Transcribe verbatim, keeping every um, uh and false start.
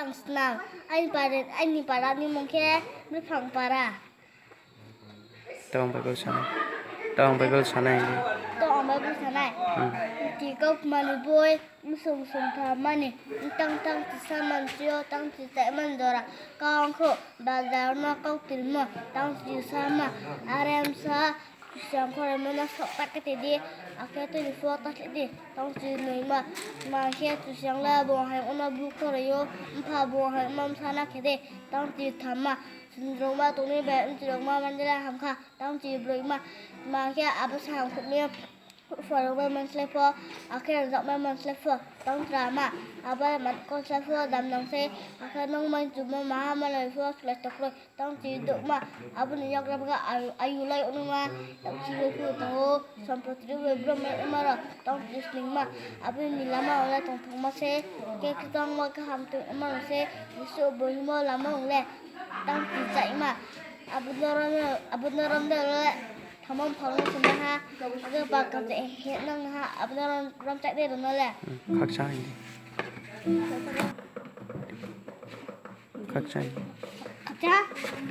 Ang snam, aini para, aini para ni mung khe Mriphang para. Tong Bible sanai. Tong Bible sanai. Tong Bible sanai. Hmm. Ti kau mani boi, msung sung tha mani, tang tang ti sa man chio, tang ti tai man dora, kau ang kho, bazar no kau til mo, tang ti sa ma, arem sa, Kchusoyang khoremo no sok ta khe te di, akhe tui ni pho ta khe di, tang ti noi ma, ma khe Kchusoyang le bo hai ono bu khoroi yo, mpha bo hai ma msa na khe de, tang ti tham ma, sundrong ma tong ni bai, mchirok ma man de le ham kha, tang ti broi ma, ma khe abo sa ham khum ni, Pharao bai man slái pho, akhe rangzag bai man slái pho, tang tra ma, abo bai man kon slái pho, dam nang se, akhe nung mai chumo maha malai pho, slái tokroi, tang ti dok ma, abo ni yagra bga ayu, ayu lai ono ma, tang ti bai pho tong ou, sompoti bai brom mai ma ro, tang ti sning ma, abo ni lama le tong thong ma se, khe khe tang ma kaham tong ma ro se, Jisu bo himo lama ong le, tang ti chai ma, abo norom, abo norom de le, Thamam phang no sung ha, abo ba kam je he nang ha, abo no ram, ram chak de ro no le. Hmm, khakchang di. Khakchang. Khakchang.